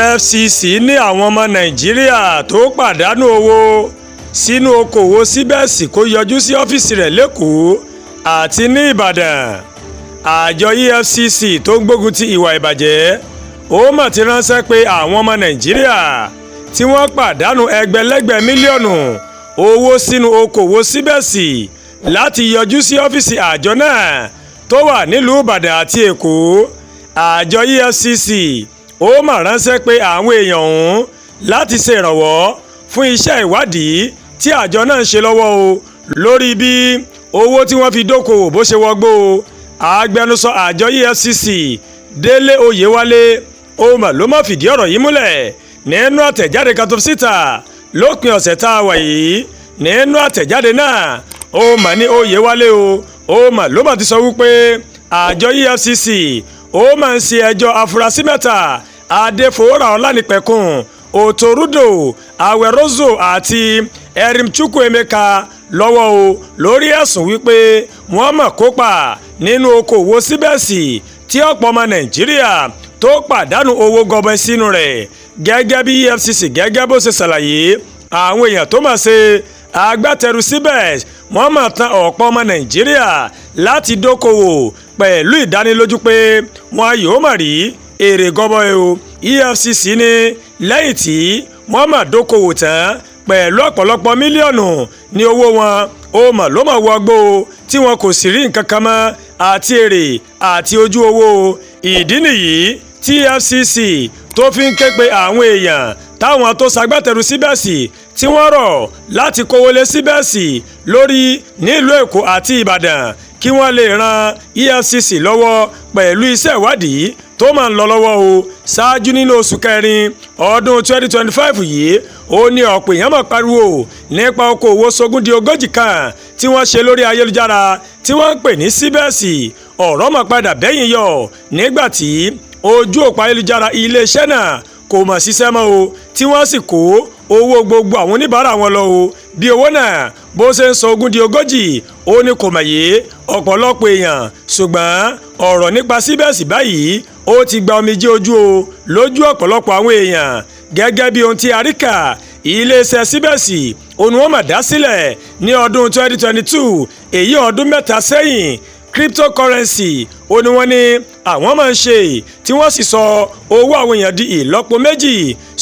EFCC ní àwọn ọmọ Nàìjíríà tó pàdánù owó sínú okòwò CBEX kó yọjú sí ọ́fíìsì rẹ̀ lÉkòó àti ní Ìbàdàn. Àjọ EFCC tó ń gbógun ti ìwà ìbàjẹ́ ó mà ti ránṣẹ́ pé àwọn ọmọ Nàìjíríà tí wọ́n pàdánù ẹgbẹ̀lẹ́gbẹ̀ mílíọ̀nù owó sínú okòwò CBEX láti yọjú sí ọ́fíìsì àjọ náà tó wà nílùú Ìbàdàn àti Èkó. Àjọ EFCC ó mà ránṣẹ́ pé àwọn èèyàn ọ̀hún láti ṣe ìrànwọ́ fún iṣẹ́ ìwádìí tí àjọ náà ń ṣe lọ́wọ́ o lórí bí owó tí wọ́n fi dókòwò bó ṣe wọgbó o. Agbẹnusọ àjọ EFCC, Délé Oyèwálé, ó mà ló má fìdí ọ̀rọ̀ yìí múlẹ̀ nínú àtẹ̀jáde kan tó fi síta lópin ọ̀sẹ̀ tá a wà yìí. Nínú àtẹ̀jáde náà, ó mà ní Oyèwálé o, ó mà ló mà ti sọ wípé àjọ EFCC ó máa ń ṣe ẹjọ́ afurasí mẹ́ta, Adéfowórà Ọlánìpẹ̀kun, Òtòrúdò Àwẹ̀rọ́zò àti Erimchukwu Emeka lọ́wọ́ o lórí ẹ̀sùn wípé wọ́n mọ̀ kópa nínú okòwò CBEX tí ọ̀pọ̀ ọmọ Nàìjíríà tó pàdánù owó gọbọi sínú rẹ̀. Gẹ́gẹ́ bí EFCC gẹ́gẹ́ bó ṣe ṣàlàyé, àwọn èèyàn tó mọ̀ ṣe agbátẹrù CBEX, wọ́n mọ̀ tán ọ̀pọ̀ ọmọ Nàìjíríà láti dókòwò pẹ̀lú ìdánilójú pé wọn yóò mọ̀ rí èrè gọbọi o. EFCC ní lẹ́yìn tí wọ́n mọ̀ dókòwò tán pẹ̀lú ọ̀pọ̀lọpọ̀ mílíọ̀nù ní owó wọn, ó mọ̀ ló mọ̀ wọgbó tí wọn kò sì rí nǹkan kan mọ́, àti èrè àti ojú owó. Ìdí nìyí tí EFCC tó fi ń ké pe àwọn èèyàn táwọn tó ṣagbátẹrù CBEX tí wọ́n rọ̀ láti kówó lé CBEX lórí nílùú Èkó àti Ìbàdàn kí wọ́n lè ran EFCC lọ́wọ́ pẹ̀lú iṣẹ́ ìwádìí tó máa ń lọ lọ́wọ́ o. Ṣáájú, nínú oṣù kẹrin ọdún 2025 yìí, ó ní ọ̀pọ̀ èèyàn máa pariwo nípa okòwò sógún di ogójì kan tí wọ́n ṣe lórí ayélujára tí wọ́n ń pè ní CBEX. Ọ̀rọ̀ máa padà bẹ́yìn yọ nígbà tí ojú òpó ayélujára iléeṣẹ́ náà kò mọ̀ ṣiṣẹ́ mọ́ o, tí wọ́n sì kó owó gbogbo àwọn oníbàárà wọn lọ o. Bí owó náà bó ṣe ń sọ ogún di ogójì, ó ní kò mọ̀ yé ọ̀pọ̀lọpọ̀ èèyàn, ṣùgbọ́n ọ̀rọ̀ nípa CBEX báyìí, ó ti gba omijé ojú o lójú ọ̀pọ̀lọpọ̀ àwọn èèyàn. Gẹ́gẹ́ bí ohun tí a rí kà, iléeṣẹ́ CBEX òun wọ́n mà dá sílẹ̀ ní ọdún 2022, èyí ọdún 3 sẹ́yìn. Cryptocurrency ó ní wọ́n ní àwọn máa ń ṣe, tí wọ́n sì sọ owó àwọn èèyàn di ìlọ́po méjì.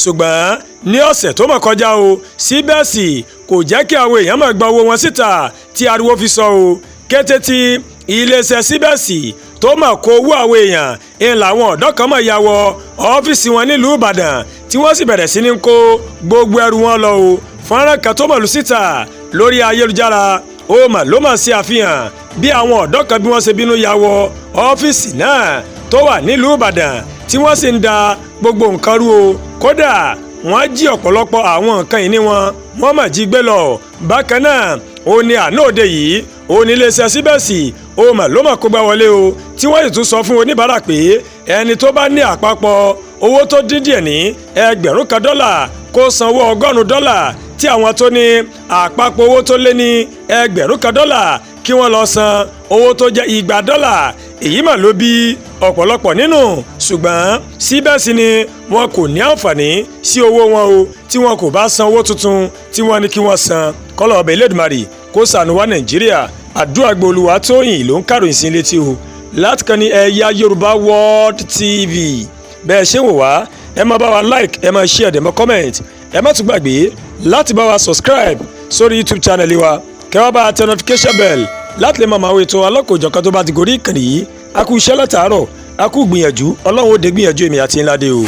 Ṣùgbọ́n ní ọ̀sẹ̀ tó mọ̀ kọjá o, CBEX kò jẹ́ kí àwọn èèyàn máa gba owó wọn síta tí ariwo fi sọ o. Kété tí iléeṣẹ́ CBEX tó mọ̀ kó owó àwọn èèyàn ń làwọn ọ̀dọ́ kan mọ̀ ya wọ ọ́fíìsì wọn nílùú Ìbàdàn, tí wọ́n sì bẹ̀rẹ̀ sí ní kó gbogbo ẹrù wọn lọ o. Fọ́nrán kan tó mọ̀lú síta lórí ayélujára, ó mà ló mà ṣe àfihàn bí àwọn ọ̀dọ́ kan bí wọ́n ṣe bínú ya wọ ọ́fíìsì náà tó wà nílùú Ìbàdàn, tí wọ́n sì ń da gbogbo nǹkan rú o. Kódà, wọ́n jí ọ̀pọ̀lọpọ̀ àwọn nǹkan ìní wọn, wọ́n mà jí gbé lọ. Bákan náà, ó ní àná òde yìí, ó ní iléeṣẹ́ CBEX, ó mà ló mà kó gbá wọlé o, tí wọ́n sì tún sọ fún oníbàárà pé ẹni tó bá ní àpapọ̀ owó tó dín díẹ̀ ní 1,000 dọ́là kó sanwó $100, tí àwọn tó ní àpapọ̀ owó tó lé ní 1,000 dọ́là kí wọ́n lọ san owó tó jẹ́ 200 dọ́là. Èyí mà ló bí ọ̀pọ̀lọpọ̀ nínú, ṣùgbọ́n síbẹ̀ sí ni wọn kò ní àǹfààní sí owó wọn o tí wọn kò bá san owó tuntun tí wọ́n ní kí wọ́n san. Kọ́lọ̀ ọbẹ̀ Elédùmarè kó ṣàánú wa Nàìjíríà. Àdúrà gbòòlùwà tóyìn ló ń kàròyìn sí létí o láti kan ní Ẹ̀yà Yorùbá World TV. Bẹ́ẹ̀ ṣé wò wá, ẹ máa bá wa like, ẹ máa share, dẹ̀ mọ́ comment. Ẹ má tún gbàgbé láti bá wa subscribe sórí YouTube channel wa, kẹ́ wá bá a tẹ notification bell láti lè máa máa wo ètò alọ́kòjọ̀kan tó bá ti gorí ìkànnì yìí. A kú iṣẹ́ látàárọ̀, a kú gbìyànjú. Ọlọ́run ó dé gbìyànjú èmi àti ńlá dé o.